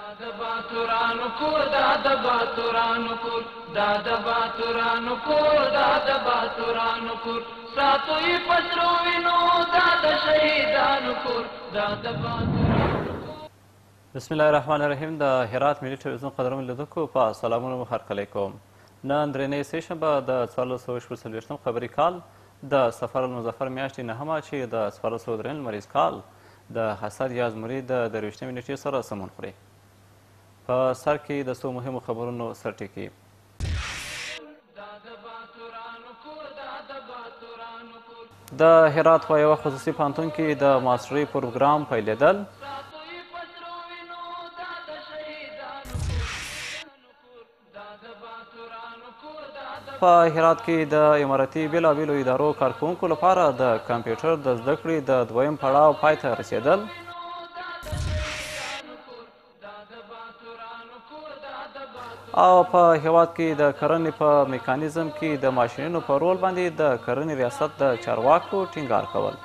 د باتورانو کور، دا د باتورانو کور، دا د باتورانو کور، دا د باتورانو کور، ساتو یې په سرو وینو، دا د شهیدانو کور، دا د باتورانو کور. بسم الله الرحمن الرحیم. د هرات ملي ټلویزیون قدرمن لیدونکو په سلامونو مو هرکلی کوم. نن درېنۍ سې شنبه د 1446 قمري کال د صفر المظفر میاشتې نهمه چې د 1403 لمریز کال د حسد یا زمري د 23مې نېټې سره سمون خوري. په سر کې د څو مهمو خبرونو سرټکي. د هرات په یوه خصوصي پوهنتون کې د ماسټرۍ پروګرام پیلېدل. په هرات کې د امارتي بېلابېلو ادارو کارکوونکو لپاره د کمپیوټر د زده کړې د دویم پړاو پای ته رسېدل. او په هېواد کې د کرنې په میکانیزم کې د ماشینونو په رول باندې د کرنې ریاست د چارواکو ټینګار کول.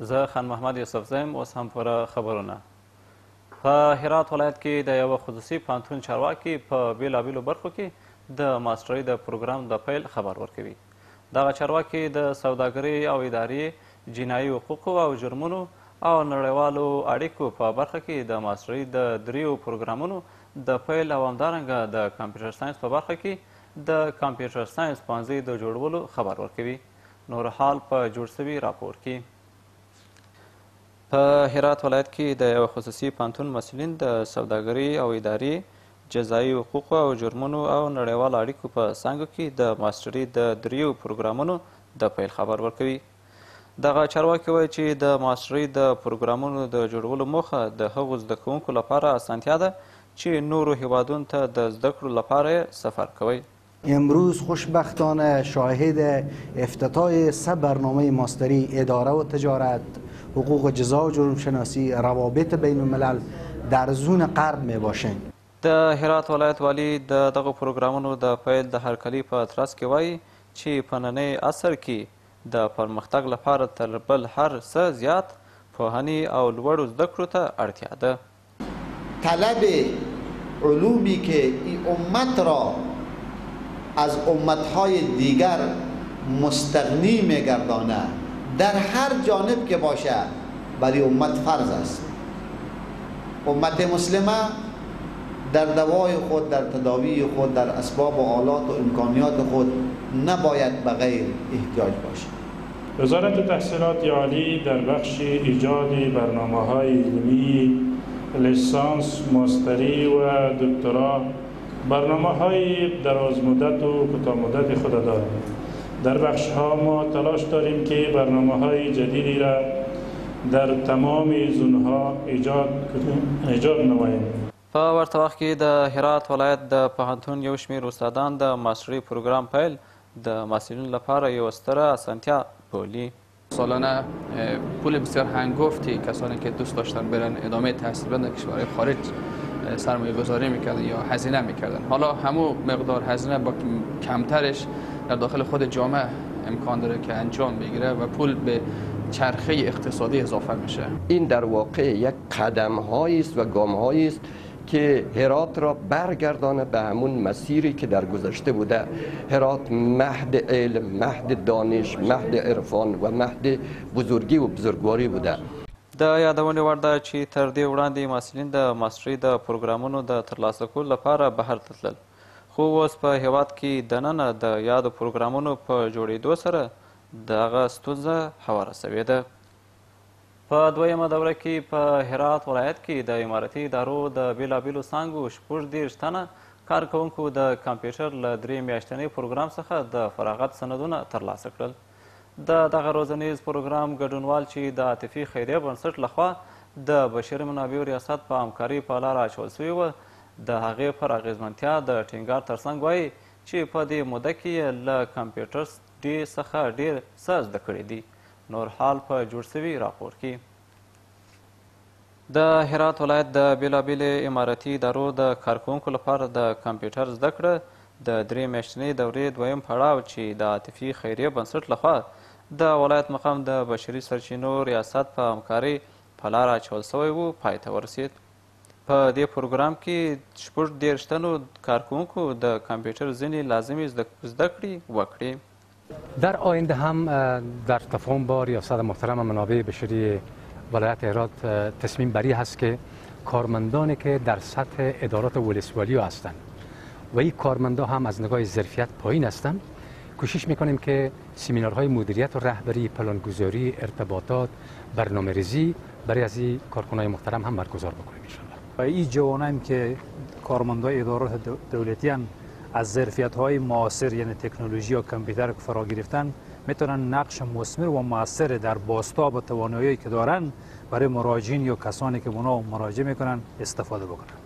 زه خان محمد یوسفزی یم. اوس هم پوره خبرونه. په هرات ولایت کې د یوه خصوصي پوهنتون چارواکي په بېلابېلو برخو کې د ماسټرۍ د پروګرام د پیل خبر ورکوي. دغه چارواکي د سوداګرۍ او ادارې، جنایي حقوقو او جرمونو او نړیوالو اړیکو په برخه کې د ماسټرۍ د دریو پروګرامونو د پیل او همدارنګه د کمپیوټر ساینس په برخه کې د کمپیوټر ساینس پوهنځي د جوړولو خبر ورکوي. نور حال په جوړ سوي راپور کې. په هرات ولایت کې د یوه خصوصي پوهنتون مسؤلین د سوداګرۍ او ادارې، جزایي حقوقو او جرمونو او نړیوالو اړیکو په څانګو کې د ماسټرۍ د دریو پروګرامونو د پیل خبر ورکوي. دغه چارواکي وایي چې د ماسټرۍ د پروګرامونو د جوړولو موخه د هغو زده کوونکو لپاره اسانتیا ده چې نورو هیوادونو ته د زده کړو لپاره یې سفر کوي. امروز خوشبختانه شاهد افتتاح 3 برنامه ماستری اداره و تجارت، حقوق جزا و جرم شناسی، روابط بین الملل در زون غرب می باشیم. د هرات ولایت والي د دغو پروګرامونو د پیل د هرکلي په ترڅ کې وایي چې په ننۍ عصر کې د پرمختګ لپاره تر بل هر څه زیات پوهنې او لوړو زده کړو ته اړتیا ده. طلب علومی که این امت را از امتهای دیگر مستغنی میگردانه در هر جانب که باشه برای امت فرض است. امت مسلمه در دوای خود، در تداوی خود، در اسباب و آلات و امکانیات خود نباید به غیر احتیاج باشه. وزارت تحصیلات عالی در بخش ایجاد برنامه‌های علمی لیسانس، ماستری و دکترا برنامه‌های دراز مدت و کوتاه مدت خود دارد. در بخش ها ما تلاش داریم که برنامه‌های جدیدی را در تمام زونها ایجاد نماییم. په ورته وخت کې د هرات ولایت د پوهنتون یو شمېر استادان د ماسټرۍ پروګرام پیل د محصلینو لپاره یوه ستره اسانتیا بولي. سالانه پول بسیار هنگفتی کسانی که دوست داشتن برن ادامه تحصیل بدن کشورهای خارج سرمایه گذاری میکردن یا هزینه میکردن. حالا همو مقدار هزینه با کمترش در داخل خود جامعه امکان داره که انجام بگیره و پول به چرخه اقتصادی اضافه میشه. این در واقع یک قدم هایی است و گام هایی است که هرات را برگردانه به همون مسیری که در گذشته بوده. هرات مهد علم، مهد دانش، مهد عرفان و مهد بزرگی و بزرگواری بوده. د یادونې وړ ده چې تر دې وړاندې محصلین د ماسټرۍ د پروګرامونو د ترلاسه کولو لپاره بهر ته تلل، خو اوس په هېواد کې دننه د یادو پروګرامونو په جوړېدو سره دغه ستونزه هواره شوې ده. په دویمه دوره کې په هرات ولایت کې د امارتي ادارو د بېلابېلو څانګو 36 تنه کارکوونکو د کمپیوټر له 3 میاشتنۍ پروګرام څخه د فراغت سندونه ترلاسه کړل. د دغه روزنیز پروګرام ګډونوال چې د عاطفي خیریه بنسټ لخوا د بشري منابعو ریاست په همکارۍ په لاره اچول شوې وه، د هغې پر اغېزمنتیا د ټینګار ترڅنګ وایي چې په دې موده کې یې له کمپیوټر ډي څخه ډېر څه زده کړي دي. نور حال په جوړ شوي راپور کې. د هرات ولایت د بېلابېلې امارتي ادارو د کارکوونکو لپاره د کمپیوټر زده کړه د 3 میاشتنۍ دورې دویم پړاو چې د عاطفي خیریه بنسټ لخوا د ولایت مقام د بشري سرچینو ریاست په همکارۍ په لاره اچول شوی و، پای ته ورسېد. په دې پروګرام کې 36 تنو کارکوونکو د کمپیوټر ځینې لازمې زده کړې وکړې. در آینده هم در تفاهم با ریاست محترم منابع بشری ولایت هرات تصمیم بری هست که کارمندانی که در سطح ادارات ولسوالی هستند و این کارمندا هم از نگاه ظرفیت پایین هستند، کوشش میکنیم که سمینارهای مدیریت و رهبری، پلانگذاری، ارتباطات، برنامه‌ریزی برای از این کارکنان محترم هم برگزار بکنیم ان شاءالله. و این جوانان که کارمندای ادارات دولتی هم از ظرفیت‌های معاصر یعنی تکنولوژی و کامپیوتر که فرا گرفتن، میتونن نقش مثمر و مؤثر در بازتاب توانایی که دارن برای مراجعین یا کسانی که اونا مراجعه میکنن استفاده بکنن.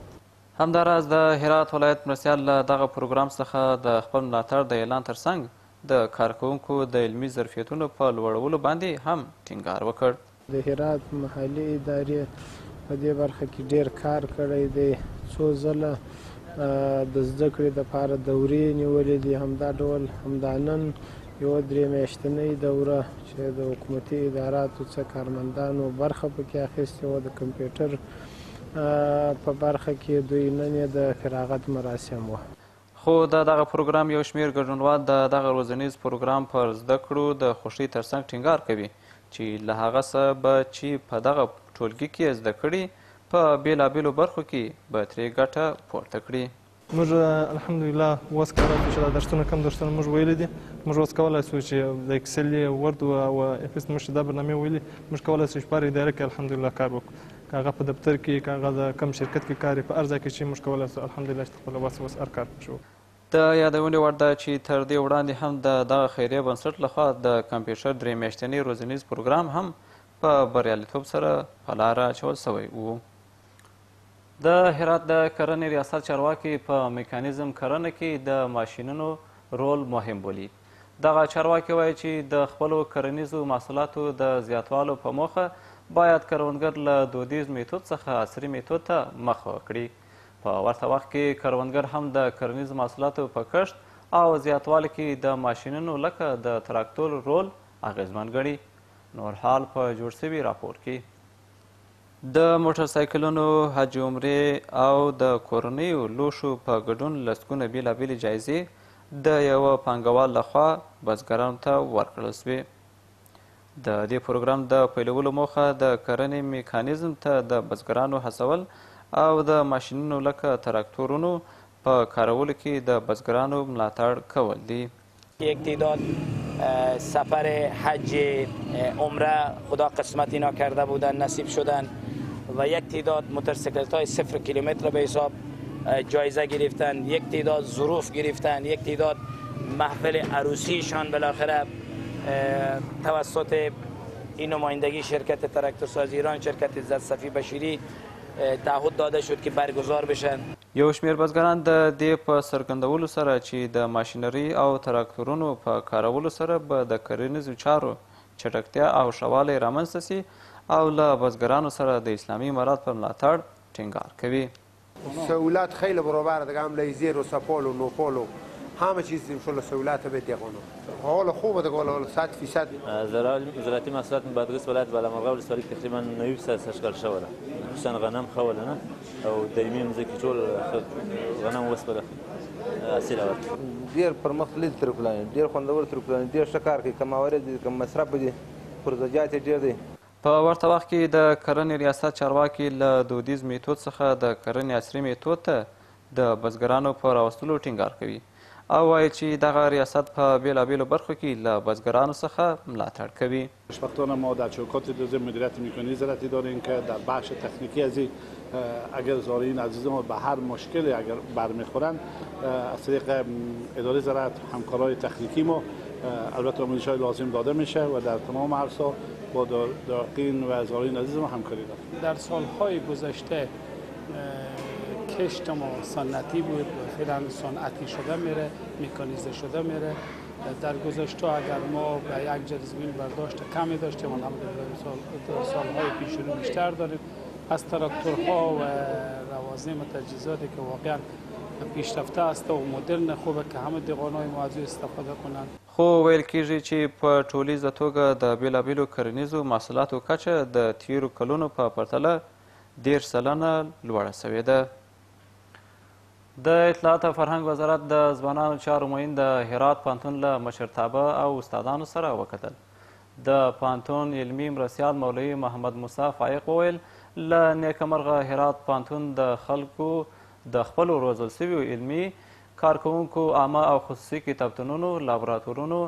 همداراز د هرات ولایت مرستیال له دغه پروګرام څخه د خپل ملاتړ د اعلان ترڅنګ د کارکوونکو د علمي ظرفیتونو په لوړولو باندې هم ټینګار وکړ. د هرات محلي ادارې په دې برخه کې ډیر کار کړی دی، څو ځله د زده کړې دپاره دورې نیولې دي. همدا ډول همدا نن یوه 3 میاشتنۍ دوره چې د حکومتي اداراتو څه کارمندانو برخه پکې اخیستې وه د کمپیوټر په برخه کې، دوی نن یې د فراغت مراسم وه. خو د دغه پروګرام یو شمېر ګډونوال د دغه روزنیز پروګرام پر زده کړو د خوښۍ ترڅنګ ټینګار کوي چې له هغه څه به چې په دغه ټولګي کې یې زده کړي په بېلابېلو برخو کې به ترې ګټه پورته کړي. موږ الحمدلله وس کولای شو چې دا درسونه کم درسونه موږ ویلي دي، موږ وس کولای شو چې د اکسل، ورد او افیس موږ دا برنامې ویلي، موږ کولای شو چې په هر اداره کې الحمدلله کار وکړو، که هغه په دفتر کې، که هغه د کم شرکت کې کار، په هر ځای کې چې موږ کولای شو الحمدلله چې خپل وس وس هر کار شو. د یادونې وړ ده چې تر دې وړاندې هم د دغه خیریه بنسټ لخوا د کمپیوټر 3 میاشتنی روزنیز پروګرام هم په بریالیتوب سره په لاره اچول شوی و. د هرات د کرنې ریاست چارواکي په میکانیزم کرنه کې د ماشینونو رول مهم بولي. دغه چارواکي وایي چې د خپلو کرنیزو محصولاتو د زیاتوالو په موخه باید کروندګر له دودیز میتود څخه عصري میتود ته مخه وکړي. په ورته وخت کې کروندګر هم د کرنیزو محصولاتو په کښت او زیاتوالي کې د ماشینونو لکه د تراکتور رول اغېزمن ګڼي. نور حال په جوړ شوي راپور کې. د موټرسایکلونو، حج عمرې او د کورنیو لوښو په ګډون لسګونه بېلابېلې جایزې د یوه پانګوال لخوا بزګرانو ته ورکړل شوې. د دې پروګرام د پیلولو موخه د کرنې میکانیزم ته د بزګرانو هڅول او د ماشینونو لکه تراکتورونو په کارولو کې د بزګرانو ملاتړ کول دي. یک تعداد سفر حج عمره خدا قسمت اینا کرده بودن، نصیب شدن و یک تعداد موتورسیکلت های 0 کیلومتر به حساب جایزه گرفتن، یک تعداد ظروف گرفتن، یک تعداد محفل عروسیشان بالاخره توسط این نمایندگی شرکت تراکتورسازی ایران، شرکت عزت صفی بشیری تعهد داده شد که برگزار بشن. یو شمېر بزګران د دې په څرګندولو سره چې د ماشینري او تراکتورونو په کارولو سره به د کرنیزو چارو چټکتیا او ښه والی رامنځته شي او له بزګرانو سره د اسلامي امارت پر ملاتړ ټینګار کوي. سهولت خیلی برابر دیگه، هم لیزر و سپال و نوپال و همه چیز انشالله سهولت به دیگانو حال خوبه دیگه، حال 100%. زراعتي محصولات بادغیس ولایت بالامرغه ولسوالۍ کې تقریبا 90% اشغال شوی ده، خصوصا غنم ښه وله نه او دایمي مځکې ټول غنم وسپله حاصله ورکړه. ډېر پرمختللي ترکلان، ډېر خوندور ترکلان، ډېر ښه کار کوي، کم عوارض دي، کم مصرف دي، پرزجات یې ډېر دی. په ورته وخت کې د کرنې ریاست چارواکي له دودیز میتود څخه د کرنې عصري میتود ته د بزګرانو په راوستلو ټینګار کوي او وایي چې دغه ریاست په بېلابېلو برخو کې له بزګرانو څخه ملاتړ کوي. خوشبختانه ما در چوکات دوزه مدیریت میکانی زراعتی داریم که در بخش تکنیکی از اگر زارعین عزیز ما به هر مشکلی اگر برمیخورند از طریق اداره زراعت همکارای تکنیکی ما البته آموزش‌های لازم داده میشه و در تمام عرصه‌ها با داقین و زارعین عزیز ما همکاری داریم. در سالهای گذشته کشت ما سنتی بود و فعلا صنعتی شده میره، مکانیزه شده میره. در گذشته اگر ما به یک جریب زمین برداشت کمی داشتیم، الحمدلله در سالهای پیش رو بیشتر داریم. از تراکتورها و لوازم و تجهیزاتی که واقعا پیشرفته است و مدرن، خوبه که همه دهقانای ما از او استفاده کنند. خو ویل کیږي چې په ټولیزه توګه د بېلابېلو کرنیزو محصولاتو کچه د تیرو کلونو په پرتله 30% لوړه شوې ده. د اطلاعات او فرهنګ وزارت د ځوانانو چارو معین د هرات پوهنتون له مشرتابه او استادانو سره وکتل. د پوهنتون علمي مرستیال مولوي محمد موسی فایق وویل، له نیکه مرغه هرات پوهنتون د خلکو د خپلو روزل شویو علمي کارکوونکو عامه او خصوصي کتابتونونو، لابراتورونو،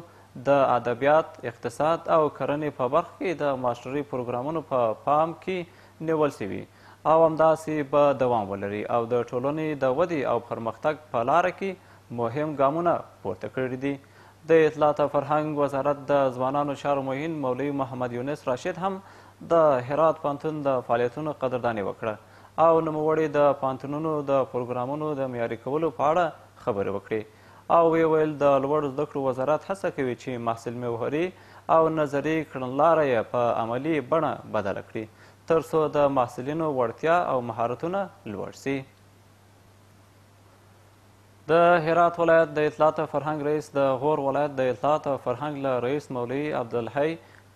د ادبیات، اقتصاد او کرنې په برخه کې د ماسټري پروګرامونو په پام کې نیول شوي او همداسې به دوام ولري او د ټولنې د ودې او پرمختګ په لاره کې مهم ګامونه پورته کړي دي. د اطلاعات او فرهنګ وزارت د ځوانانو چارو معین مولوي محمد یونس راشد هم د هرات پوهنتون د فعالیتونو قدرداني وکړه او نوموړي د پوهنتونونو د پروګرامونو د معیاري کولو په اړه خبرې وکړې او ویې ویل، د لوړو زده کړو وزارت هڅه کوي چې محصل محوري او نظري کړنلاره یې په عملي بڼه بدله کړي تر څو د محصلینو وړتیا او مهارتونه لوړ شي. د هرات ولایت د اطلاعات او فرهنګ رئیس د غور ولایت د اطلاعات او فرهنګ له رئیس مولوي عبدالحی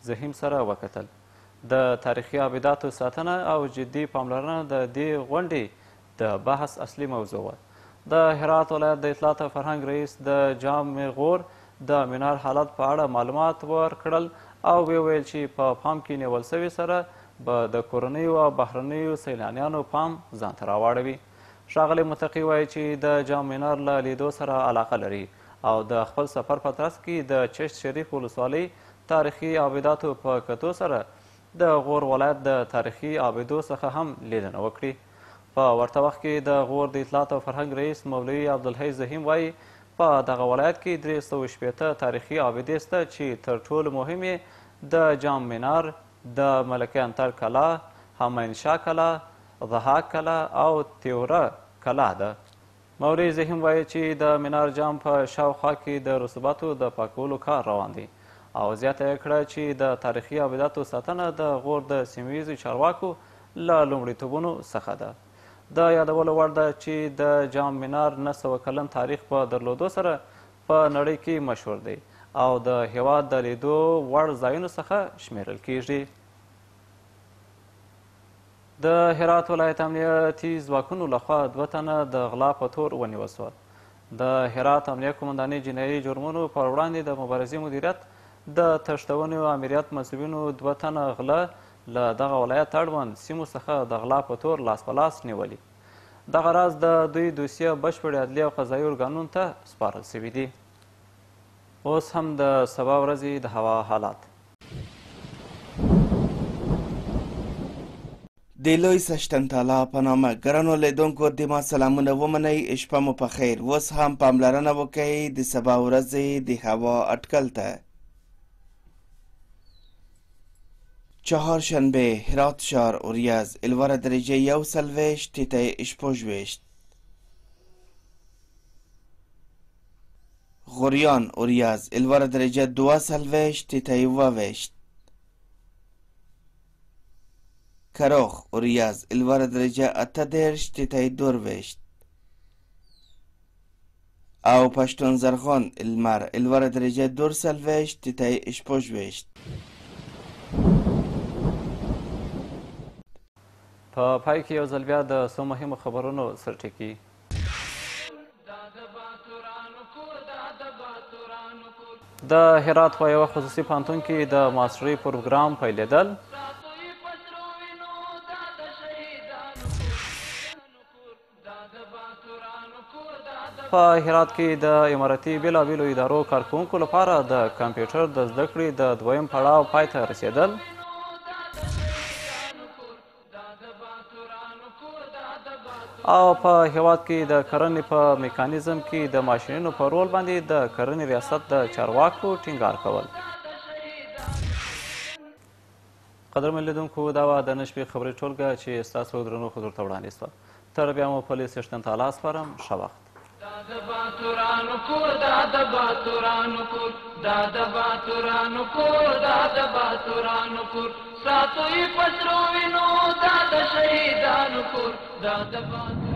زهیم سره وکتل. د تاریخي آبداتو ساتنه او جدي پاملرنه د دې غونډې د بحث اصلي موضوع وه. د هرات ولایت د اطلاعات او فرهنګ رئیس د جام غور د منار حالت په اړه معلومات ورکړل او ویې ویل چې په پام کې نیول شوې سره به د کورنیو او بهرنیو سیلانیانو پام ځان ته راواړوي. ښاغلی متقي وایي چې د جام منار له لیدو سره علاقه لري او د خپل سفر په ترڅ کې د چشت شریف ولسوالۍ تاریخي آبداتو په کتو سره د غور ولایت د تاریخي آبدو څخه هم لیدنه وکړي. په ورته وخت کې د غور د اطلاعات او فرهنګ رئیس مولوي عبدالحی زهیم وایي، په دغه ولایت کې 360 تاریخي آبدې شته چې تر ټولو مهم یې د جام منار، د ملکه انتر کلا، همایون شاه کلا، ضحاک کلا او تیوره کلا ده. مولوي زهیم وایي چې د منار جام په شاوخوا کې د رسوباتو د پاکولو کار روان دی او زیاته یې کړه چې د تاریخي آبداتو ساتنه د غور د سیمه ییزو چارواکو له لومړیتوبونو څخه ده. د یادولو وړ ده چې د جام منار 900 کلن تاریخ په درلودو سره په نړۍ کې مشهور دی او د هیواد د لیدو وړ ځایونو څخه شمیرل کیږي. د هرات ولایت امنیتي ځواکونو لخوا 2 تنه د غلا په تور ونیول شول. د هرات امنیه قومندانۍ جنایي جرمونو پر وړاندې د مبارزې مدیریت د تښتونې آمریت منسوبینو 2 تنه غله له دغه ولایت اړوند سیمو څخه د غلا په تور لاس په لاس نیولي. دغه راز د دوی دوسیه بشپړې عدلي او قضایي ارګانونو ته سپارل شوي دي. اوس هم د سبا ورځې د هوا حالات. د لوی څښتن تعالی په نامه ګرانو لیدونکو د ما سلامونه ومنئ. شپه مو په خیر. اوس هم پاملرنه وکړئ د سبا ورځې د هوا اټکل ته. چهارشنبه هرات ښار اوریاض لوړه درجه 41 ټیټه 26. غوریان اوریاض لوړه درجه 42 ټیټه 21. کروخ اوریاض لوړه درجه 38 ټیټه 22. او پښتون زرغون لمر لوړه درجه 42 ټیټه 26. په پای کې یو ځل بیا د څو مهمو خبرونو سرټکي. د هرات په یوه خصوصي پوهنتون کې د ماسټرۍ پروګرام پیلېدل. په هرات کې د امارتي بېلابېلو ادارو کارکوونکو لپاره د کمپیوټر د زده کړې د دویم پړاو پای ته رسېدل. او په هیواد کې د کرنې په میکانیزم کې د ماشینونو په رول باندې د کرنې ریاست د چارواکو ټینګار کول. قدرمن لیدونکو، دا وه د نن شپې خبري ټولګه چې ستاسو درنو حضور ته وړاندې شوه. تر بیا مو په لوی څښتن تعالی سپارم. ښه وخت. دا د باتورانو کور، دا د باتورانو کور، دا د باتورانو کور، دا د باتورانو کور، ساتو یې په سرو وینو، دا د شهیدانو کور، دا د باتورانو.